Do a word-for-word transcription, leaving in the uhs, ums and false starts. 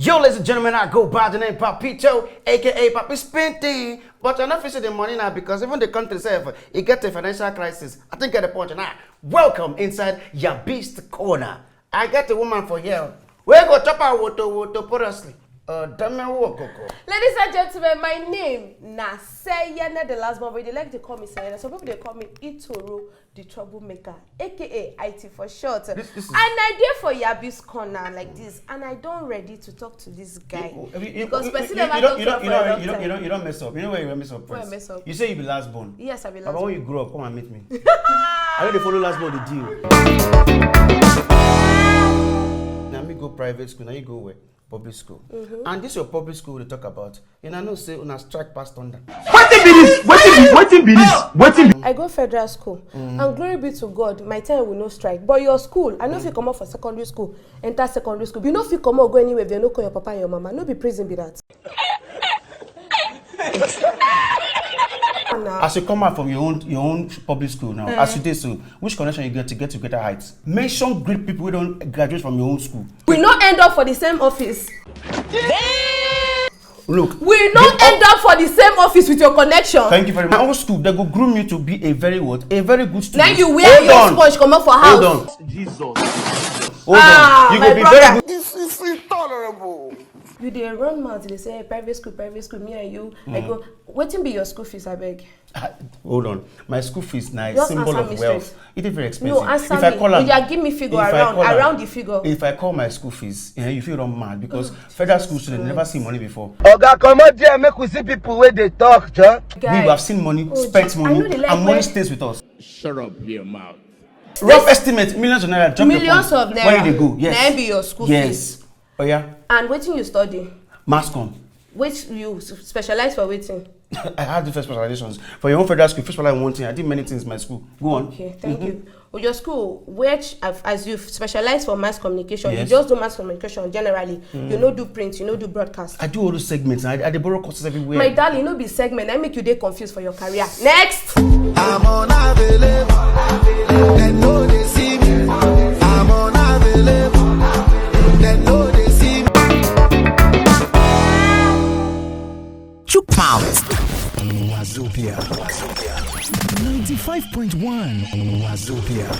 Yo, ladies and gentlemen, I go by the name Papito, aka Papi Spinty. But I no fit see the money now because even the country itself, it get a financial crisis. I think get the point now. Welcome inside your beast corner. I get a woman for here. We go chop our woto woto porously. Uh, dame wo koko. Ladies and gentlemen, my name na Seyene, the last born, but they like to call me Seyene. Some people they call me Itoro, the troublemaker, aka I T for short. This- this is- And I dey for Yabis corner like this, and I don ready to talk to this guy because person never talk to am for a long time. You don't mess up. You know where you mess up Where I first. Mess up? You say you be last born. Yes, I be last Baba, born. When you grow up, come and meet me. I know they follow last born the deal. Now me go private school. Now you go where? Public school. And this your public school they talk about. And I know say una strike past thunder. Wetin be this? Wetin be wetin be this? Wetin be I go federal school, and glory be to God, my time will no strike. But your school, I no fit comot for secondary school, enter secondary school. You no fit comot go anywhere if they no call your papa and your mama. No be prison be that. As you come out from your own your own public school now, as you dey so, which connection you get to get to greater heights? Mention great people who don't graduate from your own school. We no end up for the same office. Look, We no end up for the same office with your connection. Thank you very much. My own school, they go groom you to be a very what? A very good student. Now you wear Hold your on. Sponge comot for Hold house. on. Jesus. Hold Ah, on. You my go be brother. very good. This is intolerable. You dey run mouth dey say, "Hey, private school, private school, me and you." I go, wetin be your school fees, abeg? Ah, hold on. My school fees now is Just symbol answer of me wealth. Straight. It is very expensive. No, answer if me. I call am, Oya, give me figure if I around, call am- around the figure. If I call my school fees, yeah, you feel run mad because federal school students never see money before. Oga, comot there, make we see people wey dey talk, John. We have seen money, Oh, spent Jesus, I money, know they like and money when- stays with us. Shut up your mouth. Rough estimate, millions of naira. Drop your Millions phone. Of naira. Where you dey go? Yes. Na im be your school Yes. Fees. Oh yeah. And wetin you study? Mass com. Which you s- specialize for wetin? I had different specializations. For your own federal school, first of all, I want thing. I did many things in my school. Go on. Okay, thank you. Well, your school, which as you specialize for mass communication, Yes. You just do mass communication generally. You no do print, you no do broadcast. I do all those segments. I, I dey borrow courses everywhere. My darling, no be segment. I make you dey confused for your career. Next. I'm unavailable. Dem no dey see me. I'm unavailable. Dem no dey see me. Chook mouth. Wazobia. Ninety-five point one Wazobia.